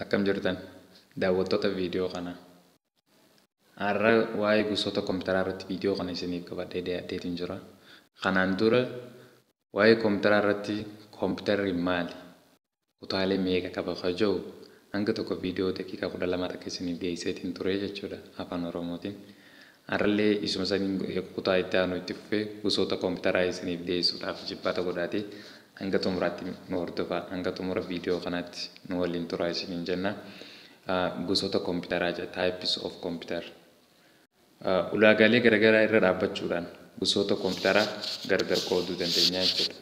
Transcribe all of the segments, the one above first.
Akkam jirtan daawwattoota viidiyoo kanaa. Har'a waa'ee gosoota kompiitaraa irratti viidiyoo kana isiniif qabadhee dhiyaadheetiin jira. Kanaan dura waa'ee kompiitaraa irratti kompiitarri maali? Kutaalee meeqa qaba ka jedhu hanga tokko viidiyoo daqiiqaa 12 takka isiniif dhiyeesseetiin ture jechuudha afaan Oromootiin. Har'allee isuma saniin kutaa itti aanu itti fufee gosoota kompiitaraa isiniif dhiyeessuudhaaf jibbata godhaatee hanga xumuraatti nu hordofaa, hanga xumura viidiyoo kanaatti nu waliin turaa isiniin jenna. Gosoota kompiitaraa jedha, types of computer. Ulaagaalee garaagaraa irra dhaabbachuudhaan gosoota kompiitaraa gargar qooduu dandeenya jechuudha.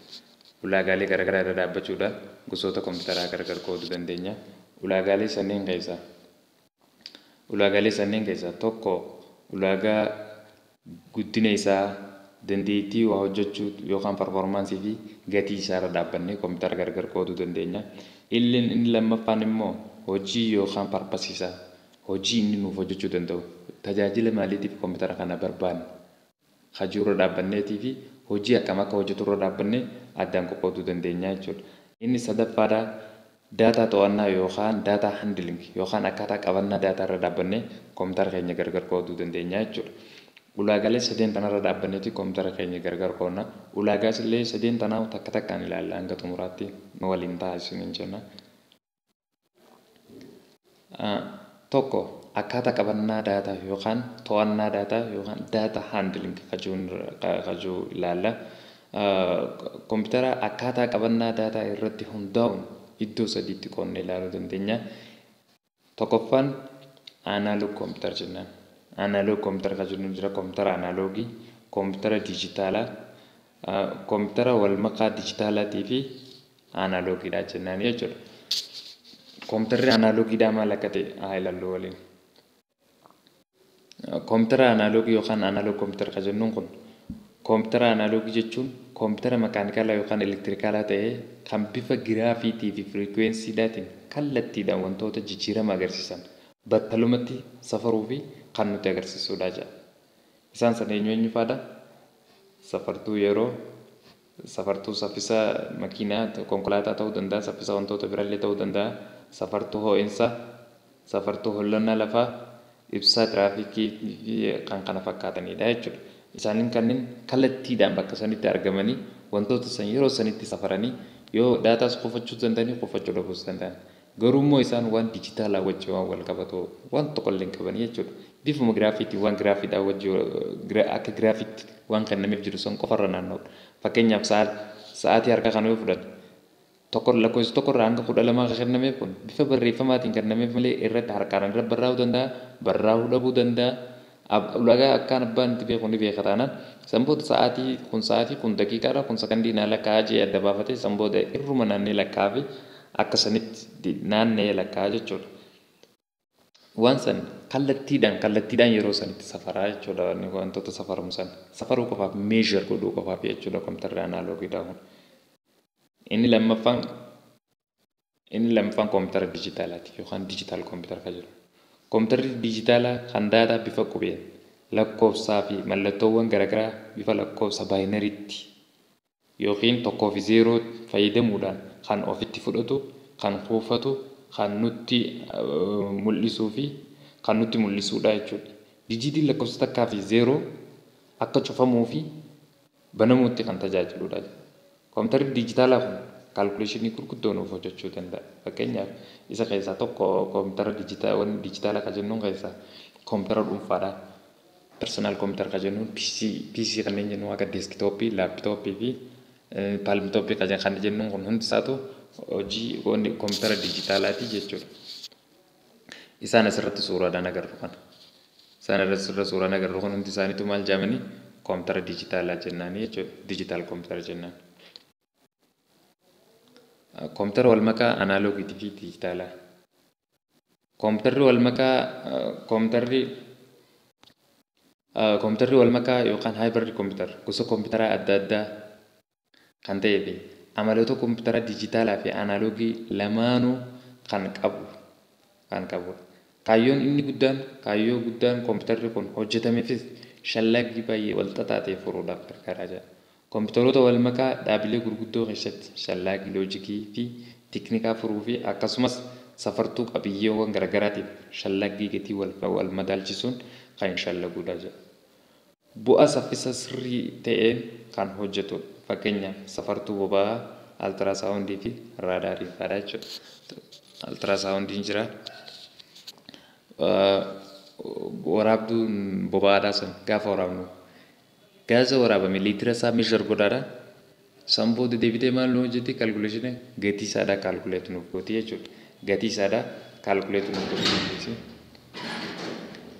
Ulaagaalee garaagaraa irra dhaabbachuudhaan gosoota kompiitaraa gargar qooduu dandeenya. Ulaagaalee sanneen keessaa tokko ulaagaa guddina isaa, dandeettii waa hojjechuu yookaan performance fi gatii isaa irra dhaabbannee kompiitara gargar qooduu dandeenya. Inni lammaffaan immoo hojii yookaan purpose isaa, hojii inni nuuf hojjechuu danda'u, tajaajila maaliitiif kompiitara kana barbaanna hojii irra dhaabbanneetii fi hojii akkam akka hojjetu irra dhaabbannee addaan qoqqooduu dandeenya jechuudha. Inni sadaffaadha daataa to'annaa yookaan data handling yookaan akkaataa qabannaa daataa irra dhaabbannee kompiitara keenya gargar qooduu dandeenya jechuudha. Ulaagaalee sadeen tanarra dhaabbanneeti kompiitara keenya gargar qoodna. Ulaagaalee sadeen tanaa takka takkaan ilaalla, hanga xumuraatti nu waliin ta'a isiniin jenna. Tokko, akkaataa qabannaa daataa yookaan to'annaa daataa yookaan data handling kajuu ilaalla. Kompiitara akkaataa qabannaa daataa irratti hundaa'uun iddoo sadiitti qoodnee ilaaluu dandeenya. Tokkoffaan analog computer jennaan. Analog computer kan jennu jira, kompiitara anaaloogii, kompiitara dijitaalaa, kompiitara wal makaa dijitaalaatii fi anaaloogiidha jennaan jechuudha. Kompiitarri anaaloogiidhaa maal akka ta'e haa ilaallu waliin. Kompiitara anaaloogii yookaan analog computer kan jennuun kun, kompiitara anaaloogii jechuun kompiitara makaanikaalaa yookaan elektirikaalaa ta'ee kan bifa giraafiitii fi firikweensiidhaatiin kallattiidhaan wantoota jijjiirama agarsiisan battalumatti safaruu fi kan nutti agarsiisudha jedha. Isaan sana eenyu eenyu fa'aadha? Safartuu yeroo, safartuu saffisa makiinaa, konkolaataa ta'uu danda'a, saffisa wantoota biraallee ta'uu danda'a, safartuu ho'iinsaa, safartuu hollannaa lafaa, ibsaa tiraafikii fi kan kana fakkaatanidha jechuudha. Isaanin kanneen kallattiidhaan bakka sanitti argamanii wantoota san yeroo sanitti safaranii yoo daataas kuufachuu danda'anii, kuufachuu dhabuus danda'an. Garuu immoo isaan waan dijitaalaa wajjin waan wal qabatu waan tokko illee hin qabanii jechuudha. Bifuma giraafiitiin, waan giraafiidhaan wajjin, akka giraafiitti waan kennameef jiru san qofarra naanna'udha. Fakkeenyaaf, sa'aatii harkaa kana yoo fudhanne, tokko lakkoofsa 1rraa hanga 12 kan kennameef kun bifa barreeffamaatiin kennameef malee irratti harkaan irra barraa'uu danda'a, barraa'uu dhabuu danda'a. Ulaagaa akkaan abbaan itti beeku ni beeka taanaan, san booda sa'aatii kun, sa'aatii kun daqiiqaadha, kun sakandii naa lakkaa'aa jee adda baafatee, san booda irruma naannee lakkaa'aa fi akka sanitti naanna'ee lakkaa'aa jechuudha. Waan san kallattiidhaan yeroo sanitti safaraa jechuudha, wantoota safaramu san safaruu qofaaf, measure godhuu qofaaf jechuudha kompiitarri anaaloogiidha kun. Inni lammaffaan kompiitara dijitaalaati yookaan digital computer kan jedhamu. Kompiitarri dijitaalaa kan daataa bifa qubeen, lakkoofsaa fi mallattoowwan garaagaraa bifa lakkoofsa baayinariitti yookiin tokkoo fi zeeroo fayyadamuudhaan kan ofitti fudhatu, kan kuufatu, kan nutti mul'isuu fi kan nutti mul'isudha jechuudha. Dijiitiin lakkoofsa takkaa fi zeeroo akka cufamuu fi banamuutti kan tajaajiludha. Kompiitarri dijitaalaa kun calculation gurguddoo nuuf hojjechuu danda'a. Fakkeenyaaf, isa keessaa tokko kompiitara dijitaalaa kan jennuun keessaa kompiitara dhuunfaadha. Personal computer kan jennuun PC kanneen jennu akka desktop, laptop fi palmtop kan jennuun kun hundi isaatu hojii kompiitara dijitaalaati jechuudha. Isaan asirratti suuraadhaan agarru kana. Isaan asirra suuraan agarru kun hundi isaaniitu maal jedhamanii? Kompiitara dijitaalaa jennaanii jechuudha. Digital computer jennaan. Kompiitara wal makaa anaaloogiitii fi dijitaalaa. Kompiitarri wal makaa kompiitarri kompiitarri wal makaa yookaan hybrid computer gosa kompiitaraa adda addaa kan ta'ee fi amaloota kompiitara dijitaalaa fi anaaloogii lamaanuu kan qabudha. Kaayyoon inni guddaan, kaayyoo guddaan kompiitarri kun hojjetameefis shallaggii baay'ee wal xaxaa ta'e furuudhaaf gargaaraa jira. Kompiitaroota wal makaa dhaabilee gurguddoo keessatti shallaggii loojikii fi teeknikaa furuu fi akkasumas safartuu qabiyyeewwan garaagaraatiif shallaggii gatii wal madaalchisuun kan shallagudha jedha. Bu'aa saffisa sirrii ta'een kan hojjetudha. Fakkeenyaaf safartuu boba'aa, altirasaawundii fi raadaarii fa'aadha jechuudha. Altirasaawundiin jira. Waraabduun boba'aadhaa sun gaafa waraabnu gaaza waraabame liitira isaa measure godhaadha. San booda deebitee maal nu hojjetti calculation gatii isaadhaa calculate nuuf gooti jechuudha. Gatii isaadhaa calculate nuuf gooti.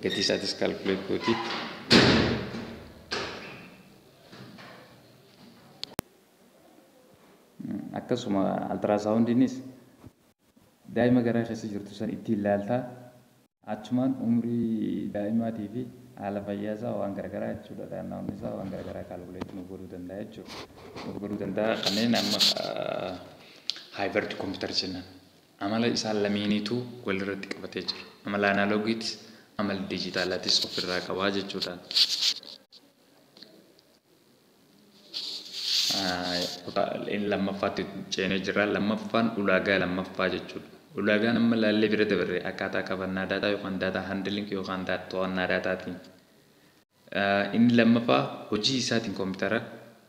Gatii isaatis calculate gooti. Akkasuma altirasaawundiinis daa'ima garaa keessa jirtu san ittiin ilaaltaa achumaan umrii daa'imaatii fi haala fayyaa isaa waan garaagaraa jechuudha. Naannoon isaa waan garaagaraa calculate nuuf godhuu danda'a jechuudha. Nuuf godhuu danda'a kanneen amma hybrid computer jennaan. Amala isaan lameeniitu walirratti qabatee jira. Amala anaaloogiitis amala dijitaalaatis ofirraa qabaa jechuudha. Lammaffaatti ceenee jira. Lammaffaan ulaagaa lammaffaa jechuudha. Ulaagaan amma laallee bira dabarre akkaataa qabannaa daataa yookaan data handling yookaan to'annaa daataatiin. Inni lammaffaa hojii isaatiin koompitara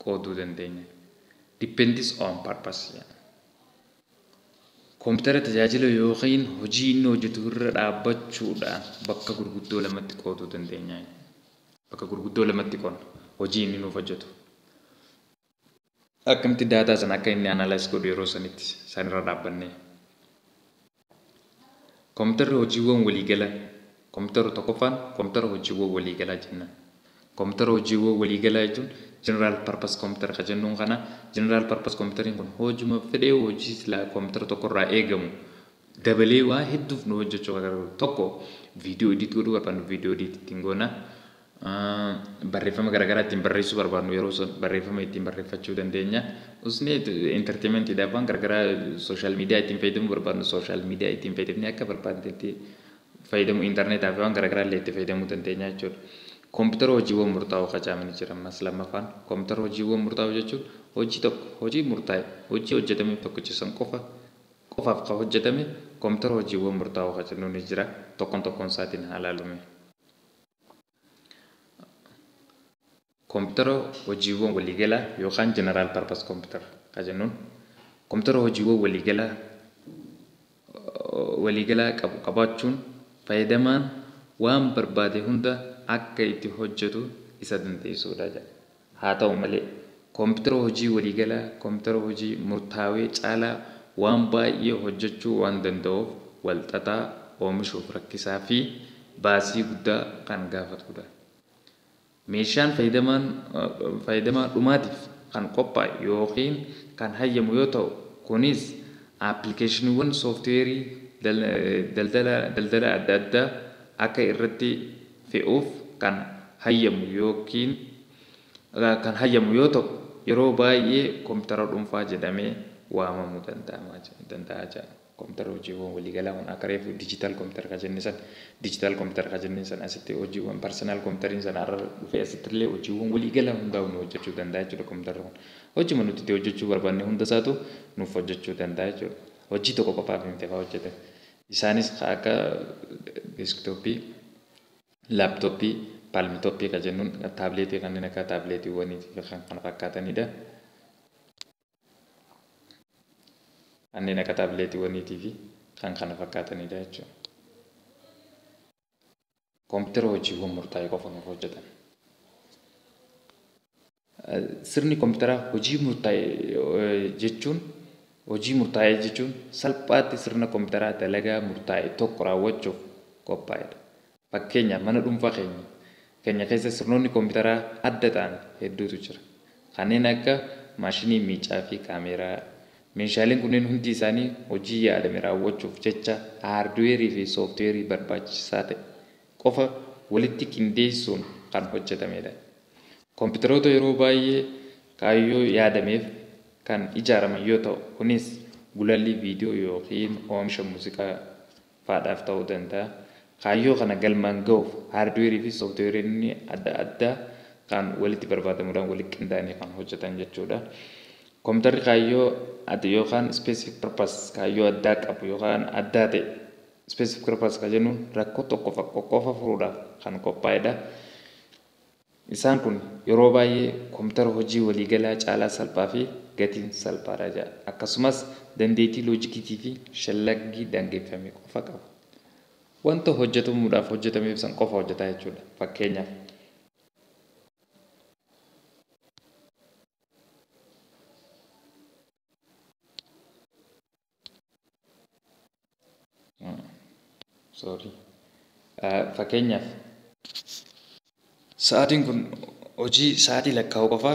qooduu dandeenya. Depends on purpose. Koompitara tajaajila yookiin hojii inni hojjetu irra dhaabbachuudhaan bakka gurguddoo lamatti qooduu dandeenya. Bakka gurguddoo lamatti qoodna hojii inni nuuf hojjetu. Akkamitti daataa sana akka inni analyze godhu yeroo sanitti sanirra dhaabbannee. Koompiterri hojiiwwan waliigalaa. Koompitara tokkoffaan koompitara hojiiwwan waliigalaa jenna. Koompitara hojiiwwan waliigalaa jechuun general purpose computer kan jennuun kana. General purpose computeriin kun hojuma fedhee hojii silaa koompitara tokkorraa eegamu dabalee waa hedduuf nu hojjechuu gargaaru. Tokko viidiyoo edit godhuu barbaannu viidiyoo edit ittiin goona. Barreeffama garaagaraa ittiin barreessuu barbaannu yeroo sun barreeffama ittiin barreeffachuu dandeenya. Usnee entertainmentiidhaaf waan garaagaraa social media ittiin fayyadamuu barbaannu social media ittiin fayyadamnee akka barbaannetti fayyadamuu intarneetaa fi waan garaagaraa illee itti fayyadamuu dandeenya jechuudha. Koompitara hojiiwwan murtaa'oo qacaamanii jira ammas lammaffaan. Koompitara hojiiwwan murtaa'oo jechuun hojii tokko hojii murtaa'e hojii hojjetame tokkicha san qofa qofaaf kan hojjetame koompitara hojiiwwan murtaa'oo qacamuun ni jira tokkoon tokkoon isaatiin haa ilaalume. Koompitara hojiiwwan waliigalaa yookaan general purpose computer kan jennuun koompitara hojiiwwan waliigalaa qabu qabaachuun fayyadamaan waan barbaade hunda akka itti hojjetu isa dandeessisuudha jedha. Haa ta'u malee koompitara hojii waliigalaa koompitara hojii murtaawee caalaa waan baay'ee hojjechuu waan danda'uuf walxaxaa oomishuuf rakkisaa fi baasii guddaa kan gaafatudha. Meeshaan fayyadamaa dhumaatiif kan qophaa'e yookiin kan hayyamu yoo ta'u kunis aappilikeeshiniiwwan sooftiweerii daldala adda addaa akka irratti fe'uuf kan hayyamu yookiin kan hayyamu yoo ta'u yeroo baay'ee koompitara dhuunfaa jedhamee waamamuu danda'a jedha. Koompitara hojiiwwan waliigalaa kun akka reefu digital computer kan jenne san digital computer kan jenne san asitti hojiiwwan personal computeriin sana irra dhufee asitti illee hojiiwwan waliigalaa hundaa'u nu hojjechuu danda'a jechuudha koompiterri kun. Hojii nuti itti hojjechuu barbaanne hunda isaatu nuuf hojjechuu danda'a jechuudha. Hojii tokko qofaaf hin ta'e hojjete. Isaanis akka desktopii, laaptooppii, palmtopii kan jennuun taabileetii kanneen akka taabileetiiwwanii fi kan kana fakkaatanidha. Kanneen akka taabileetiiwwaniitii fi kan kana fakkaatanidha jechuudha. Koompitara hojiiwwan murtaa'e qofa nuuf hojjetan. Sirni koompitaraa hojii murtaa'e jechuun hojii murtaa'e jechuun salphaatti sirna koompitaraa dalagaa murtaa'e tokko raawwachuuf qophaa'edha. Fakkeenyaaf mana dhuunfaa keenya keessa sirnoonni koompitaraa adda ta'an hedduutu jira. Kanneen akka maashinii miicaa fi kaameeraa. Meeshaaleen kunneen hundi isaanii hojii yaadame raawwachuuf jecha haardweerii fi sooftiweerii barbaachisaa ta'e qofa walitti qindeessuun kan hojjetamedha. Koompitaroota yeroo baay'ee kaayyoo yaadameef kan ijaaraman yoo ta'u kunis gulaalli viidiyoo yookiin oomisha muuziqaa fa'aadhaaf ta'uu danda'a. Kaayyoo kana galmaan ga'uuf haardweerii fi sooftiweeriin adda addaa kan walitti barbaadamuudhaan walitti qindaa'anii kan hojjetan jechuudha. Kompiitarri kaayyoo ati yookaan specific purpose kaayyoo addaa qabu yookaan addaa ta'e specific purpose kan jennuun rakkoo tokko qofa furuudhaaf kan qophaa'edha. Isaan kun yeroo baay'ee kompiitara hojii waliigalaa caalaa salphaa fi gatiin salphaadha jedha. Akkasumas dandeettii loojikiitii fi shallaggii daangeffame qofa qaba. Wanta hojjetamuudhaaf hojjetameef san qofa hojjetaa jechuudha. Fakkeenyaaf sorry. Fakkeenyaaf sa'aatiin kun hojii sa'aatii lakkaa'uu qofa,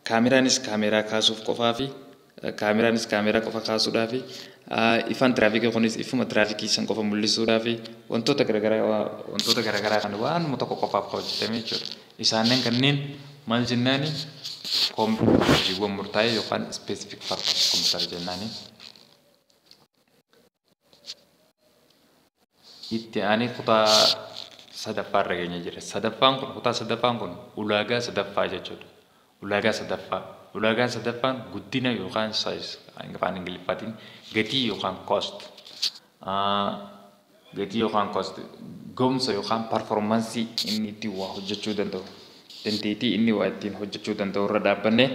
kaameraanis kaameraa kaasuuf qofaa fi kaameraanis kaameraa qofa kaasuudhaa fi ifaan tiraafikii kunis ifuma tiraafikii san qofa mul'isuudhaa fi wantoota garaagaraa kan waanuma tokko qofaaf hojjetame jechuudha. Isaanneen kanneen maal jennaani? Koompitara hojiiwwan murtaa'e yookaan specific purpose computer jennaani. Itti aanee kutaa sadaffaa irra geenye jira. Sadaffaan kun, kutaa sadaffaan kun ulaagaa sadaffaa jechuudha. Ulaagaa sadaffaa. Ulaagaan sadaffaan guddina yookaan size afaan Ingiliffaatiin, gatii yookaan cost. Gatii yookaan cost, ga'umsa yookaan performance inni ittiin waa hojjechuu danda'u. Dandeettii inni waa ittiin hojjechuu danda'u irra dhaabbanne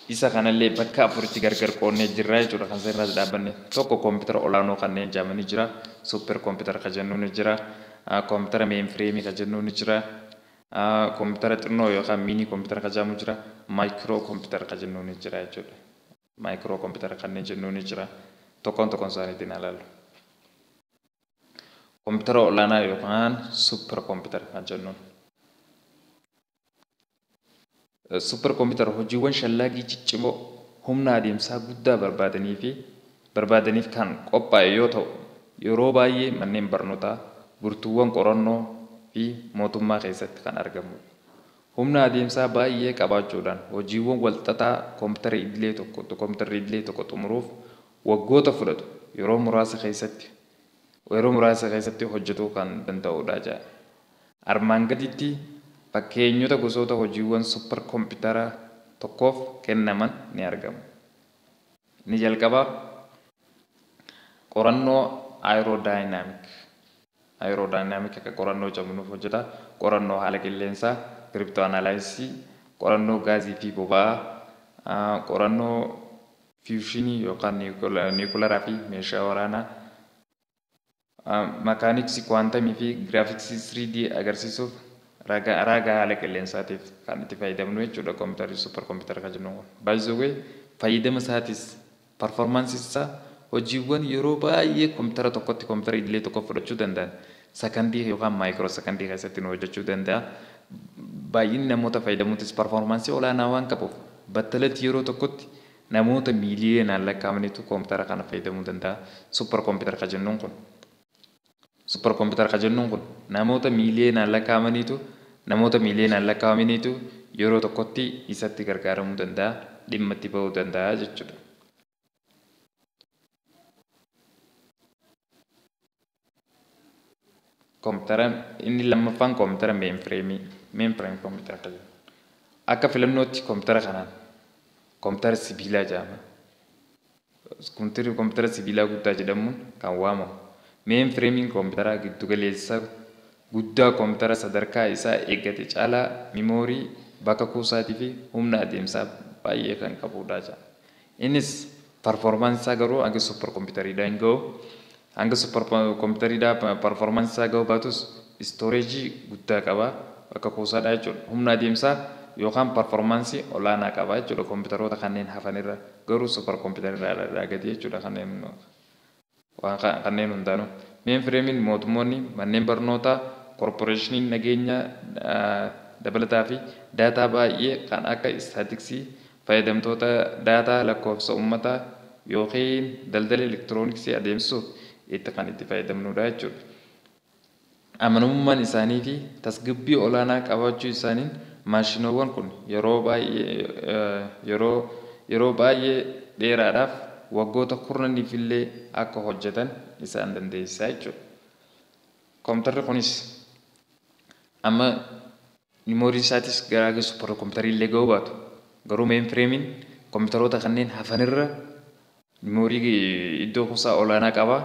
isa kanallee bakka afuritti gargar qoonnee jirra jechuudha kan irra dhaabbanne. Tokko koompitara olaanoo kanneen jedhamanii jira. Super computer kan jennuun ni jira. Koompitara mainframe kan jennuun ni jira. Koompitara xinnoo yookaan mini computer kan jedhamu jira. Micro computer kan jennuun ni jira jechuudha. Micro computer kanneen jennuun ni jira. Tokkoon tokkoon isaaniitiin ilaallu. Koompitara olaanaa yookaan super computer kan jennuun. Super computer hojiiwwan shallaagii ciccimoo humna adeemsaa guddaa barbaadanii fi barbaadaniif kan qophaa'e yoo ta'u, yeroo baay'ee manneen barnootaa, gurtuuwwan qorannoo fi mootummaa keessatti kan argamudha. Humna adeemsaa baay'ee qabaachuudhaan hojiiwwan walxaxaa koompitara idilee tokko xumuruuf waggoota fudhatu yeroo muraasa keessatti hojjetuu kan danda'udha jedha. Armaan gaditti fakkeenyota gosoota hojiiwwan super koompitara tokkoof kennaman ni argamu. Inni jalqabaa qorannoo aerodynamic. Aerodynamic akka qorannoo jedhamu hojjeta. Qorannoo haala qilleensaa, cryptanalysis, qorannoo gaazii fi boba'aa, qorannoo fusion yookaan niwukilaraa fi meeshaa waraanaa, makaaniksii quantum fi graphics 3D agarsiisuuf, ragaa haala qilleensaatiif kan itti fayyadamnu jechuudha koompitari super computer kan jennu kun. Baay'isuu fayyadama isaatis performance isaa hojiiwwan yeroo baay'ee koompitara tokkotti koompitara idilee tokko fudhachuu danda'an sakandii yookaan micro sakandii keessatti nu hojjechuu danda'a. Baay'inni namoota fayyadamuutis performance olaanaa waan qabuuf battalatti yeroo tokkotti namoota miiliyoonaan lakkaa'amanitu koompitara kana fayyadamuu danda'a. Super computer kan jennuun kun. Super computer kan jennuun kun namoota miiliyoonaan lakkaa'amaniitu yeroo tokkotti isatti gargaaramuu danda'a, dhimma itti bahuu danda'a jechuudha. Koompitara inni lammaffaan koompitara mainframe computer kan jennu. Akka filannootti koompitara kanaan koompitara sibiilaa jedhama. Koompitara sibiilaa guddaa jedhamuun kan waamamu. Mainframeiin koompitara giddu galeessa guddaa koompitara sadarkaa isaa eeggate caalaa memory, bakka kuusaatii fi humna adeemsaa baay'ee kan qabudha jedha. Innis performance isaa garuu hanga super computeriidhaan hin ga'u. Hanga super computeriidhaa performance isaa ga'u baatus storage guddaa qaba, bakka kuusaadha jechuudha. Humna adeemsaa yookaan performance olaanaa qaba jechuudha koompitaroota kanneen hafanirra, garuu super computerirraa gadi jechuudha kanneen hundaanuu. Mainframeiin mootummoonni, manneen barnootaa, koorporeeshiniin nageenya dabalataa fi daataa baay'ee kan akka istaatiksii fayyadamtoota, daataa lakkoofsa uummataa yookiin daldala elektirooniksii adeemsisuuf kan itti fayyadamnudha jechuudha. Amanamummaan isaanii fi tasgabbii olaanaa qabaachuu isaaniin maashinoowwan kun yeroo baay'ee dheeraadhaaf, waggoota kurnaniif illee akka hojjetan isaan dandeessisaa jechuudha. Kompiitarri kunis amma memory isaatis gara super computerii illee ga'uu baatu, garuu mainframeiin kompiitaroota kanneen hafanirra memory iddoo kuusaa olaanaa qaba.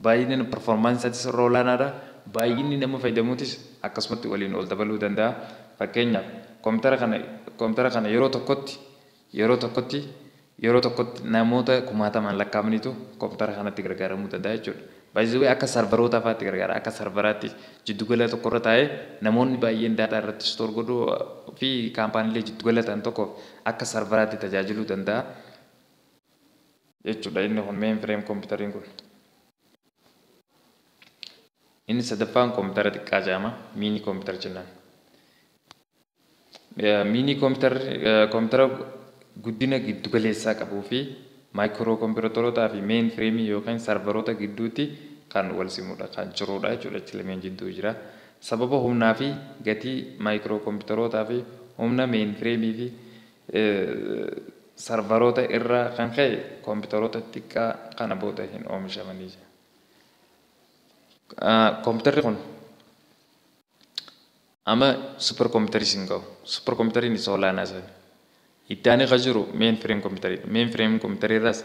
Baay'inni performance isaatis irra olaanaadha. Baay'inni nama fayyadamuutis akkasumatti waliin ol dabaluu danda'a. Fakkeenyaaf kompiitara kana yeroo tokkotti namoota kumaatamaan lakkaa'amanitu kompiitara kanatti gargaaramuu danda'a jechuudha. Baay'ee akka serveroota fa'aatti gargaara. Akka serveraatti jiddugala tokkorra taa'ee namoonni baay'een data irratti store godhuu fi kaampaaniilee jiddugala ta'an tokkoof akka serveraatti tajaajiluu danda'a jechuudha inni kun mainframe kompiitariin kun. Inni sadaffaan kompiitara xiqqaa jedhama. Mini computer jennaan. Mini kompiitarri kompiitara guddina giddugaleessaa qabuu fi micro kompiitarotaa fi mainframe yookaan serveroota gidduutti kan wal simudha, kan jirudha jechuudha. Achi lameen jidduu jira. Sababa humnaa fi gatii micro kompiitarootaa fi humna mainframe fi serveroota irraa kan ka'e kompiitaroota xiqqaa kana booda hin oomishamanii jira. Kompiitarri kun amma super kompiitarii hin qabu. Super kompiitariin isa olaanaa isaani. Itti aanee kan jiru mainframe kompiitariidha. Mainframe kompiitarii irraas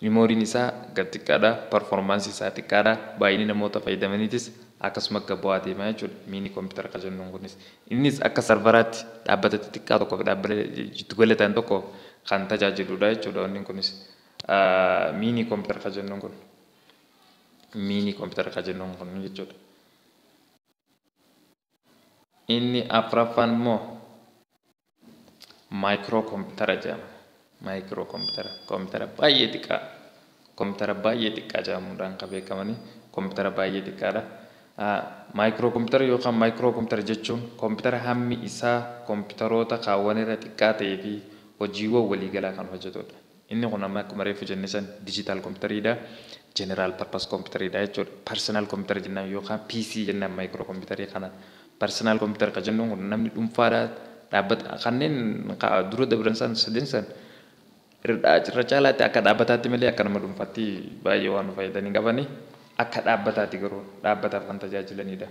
memoryn isaa gad xiqqaadha. Performance isaa xiqqaadha. Baay'inni namoota fayyadamaniitis akkasuma gad bu'aa deemaa jechuudha. Mini kompiitara kan jennuun kunis. Innis akka serveraatti dhaabbata xixiqqaa tokkoof, dhaabbata jiddugala ta'an tokkoof kan tajaajiludha jechuudha wanni kunis. Mini kompiitara kan jennuun kun. Mini kompiitara kan jennuun kun jechuudha. Inni afuraffaan immoo micro kompiitara jedhama. Micro kompiitara, kompiitara baay'ee xiqqaa, kompiitara baay'ee xiqqaa jedhamuudhaan kan beekamani, kompiitara baay'ee xiqqaadha. Micro kompiitara yookaan micro kompiitara jechuun kompiitara hammi isaa kompiitaroota kaawwan irra xiqqaa ta'ee fi hojiiwwan waliigalaa kan hojjetudha. Inni kun amma akkuma reefu jenne san digital kompiitariidha. General purpose kompiitariidha jechuudha. Personal computer jennaan yookaan PC jennaan micro kompiitarii kana. Personal computer kan jennuun kun namni dhuunfaadhaa, dhaabbata kanneen dura dabran san sadeen san irra caalaatti akka dhaabbataatti malee akka nama dhuunfaatti baay'ee waan nu fayyadanii qabani, akka dhaabbataatti garuu dhaabbataaf kan tajaajilanidha.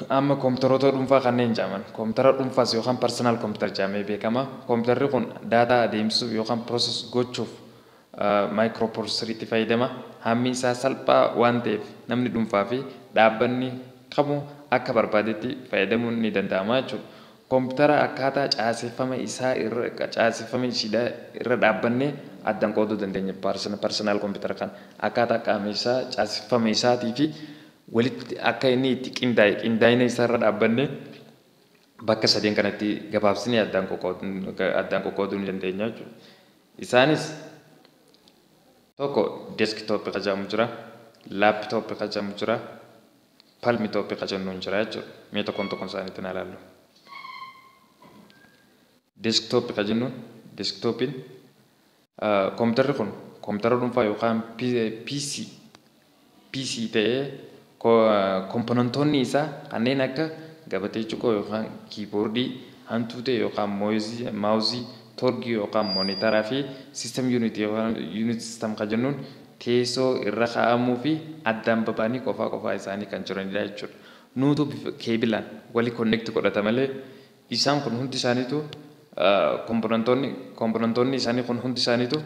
Amma kompiitaroota dhuunfaa kanneen jedhaman, kompiitara dhuunfaas yookaan personal computer jedhamee beekama. Kompiitarri kun data adeemsisuuf yookaan process gochuuf microprocessoriitti fayyadama. Hammi isaa salphaa waan ta'eef namni dhuunfaa fi dhaabbanni kamuu akka barbaadetti fayyadamuun ni danda'ama jechuudha. Kompiitara akkaataa caaseffama isaa irra, caaseffama ishiidhaa irra dhaabbannee addaan qooduu dandeenya. Personal kompiitara kana akkaataa qaama isaa, caaseffama isaatii fi walitti akka inni itti qindaa'e, qindaa'ina isaa irra dhaabbannee bakka sadeen kanatti gabaabsinee addaan qoqqooduu ni dandeenya jechuudha. Isaanis tokko desktop kan jedhamu jira, laptop kan jedhamu jira, palmtop kan jennuun jira jechuudha. Mee tokkoon tokkoon isaaniitti na ilaallu. Desktop kan jennuun, desktopiin kompiitarri kun kompiitara dhuunfaa yookaan PC ta'ee componentoonni isaa kanneen akka gabatee cuqoo yookaan keyboardii, hantuutee yookaan mouse, torgii yookaan monitoraa fi system unit yookaan unit system kan jennuun teessoo irra kaa'amuu fi addaan baba'anii qofaa qofaa isaanii kan jiranidha jechuudha. Nuutu bifa cableaan walii connect godhata malee isaan kun hundi isaaniitu, componentoonni isaanii kun hundi isaaniitu,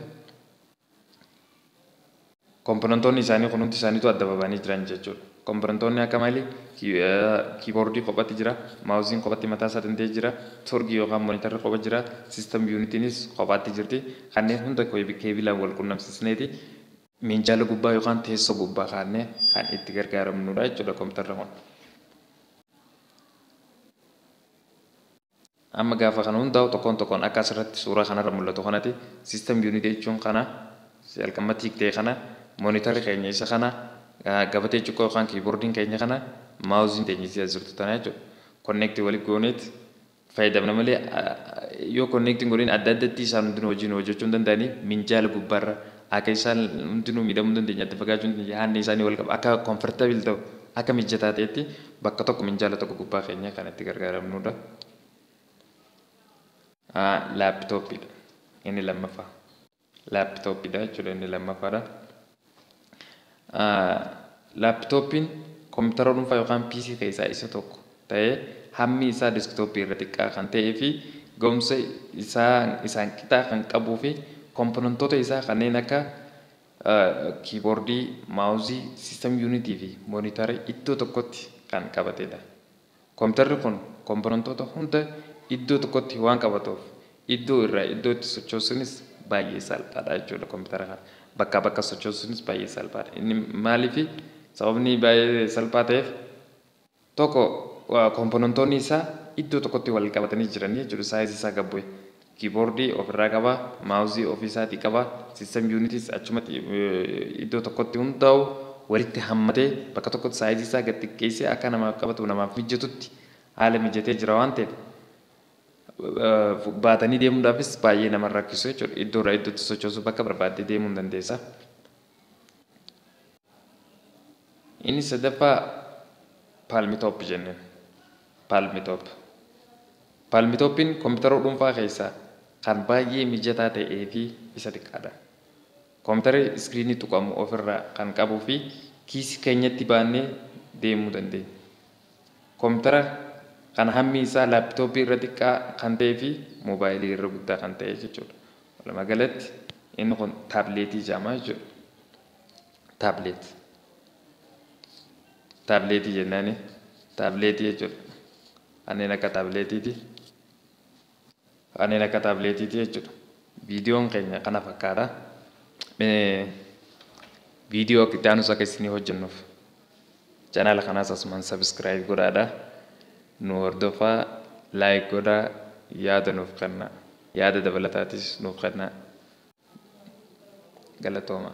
componentoonni isaanii kun hundi isaaniitu adda baba'anii jiran jechuudha. Componentoonni akka malee keyboardii kophatti jira, mouseiin kophatti mataa isaa danda'ee jira, torgii yookaan monitorri kopha jira, system unitiinis kophaatti jirti. Kanneen hunda cableaan wal qunnamsiisneeti minjaala gubbaa yookaan teessoo gubbaa kaa'annee kan itti gargaaramnudha jechuudha kompiitarri kun. Amma gaafa kana hundaa'u tokkoon tokkoon akka asirratti suuraa kanarra mul'atu kanatti, system unit jechuun kana jalqabatti ta'e kana, monitorri keenya isa kana, gabatee cuqqoo yookaan keyboardiin keenya kana, mouseiin keenya isa jirtu tana jechuudha. Connect walitti gooneet fayyadamna malee yoo connectiin godhin adda addatti isaan hundinuu hojiin hojjechuu hin danda'anii. Minjaala gubbaarra akka isaan hundinuu miidhamuu hin dandeenye, adda fagaachuu hin dandeenye, haalli isaanii wal qaba, akka comfortable ta'u, akka mijataa ta'etti bakka tokko minjaala tokko gubbaa keenya kan itti gargaaramnudha. Laptopiidha. Inni lammaffaa. Laptopiidha jechuudha, inni lammaffaadha. Laptopiin kompiitara dhuunfaa yookaan PC keessaa isa tokko ta'ee hammi isaa desktopii irra xiqqaa kan ta'ee fi ga'umsa isaan qixaa kan qabuu fi komponentoota isaa kanneen akka kiiboordii, maawuzii, system unitii fi moonitarii iddoo tokkotti kan qabatedha. Kompiitarri kun komponentoota hunda iddoo tokkotti waan qabatuuf iddoo irraa iddootti sochoosuunis baay'ee salphaadha jechuudha kompiitara kana. Bakkaa bakka sochoosuunis baay'ee salphaadha. Inni maaliifi sababni baay'ee salphaa ta'eef tokko komponentoonni isaa iddoo tokkotti wal qabatanii jiran jechuudha saayizii isaa gad bu'e. Kiiboordii ofirraa qaba, maawuzii ofiisaatii qaba, system unitiis achumatti iddoo tokkotti hundaa'u walitti hammatee bakka tokkotti saayizii isaa gad xiqqeessee akka namaaf qabatu namaaf mijatutti haala mijatee jira waan ta'eef baatanii deemuudhaafis baay'ee nama rakkisu jechuudha. Iddoo irraa iddootti sochoosuu bakka barbaaddee deemuu hin dandeessa. Inni sadaffaa palmtop jenneen. Palmtop. Palmtopiin kompiitara dhuunfaa keessaa kan baay'ee mijataa ta'ee fi isa xiqqaadha. Kompiitarri iskiriinii tuqamu ofirraa kan qabuu fi kiisii keenyatti baannee deemuu dandeenya. Kompiitara kan hammi isaa laaptooppii irra xiqqaa kan ta'ee fi moobaayilii irra guddaa kan ta'e jechuudha. Walumaa galatti inni kun taabileetii jedhama jechuudha. Tablet. Taabileetii jennaani. Taabileetii jechuudha. Kanneen akka taabileetiiti. Kanneen akka taabileetiiti jechuudha. Viidiyoon keenya kana fakkaata. Viidiyoo itti aanus akka isinii hojjennuuf chaanaala kanaas asumaan subscribe godhaadha. Nu hordofaa, like godhaa, yaada nuuf kennaa. Yaada dabalataatis nuuf kennaa. Galatooma.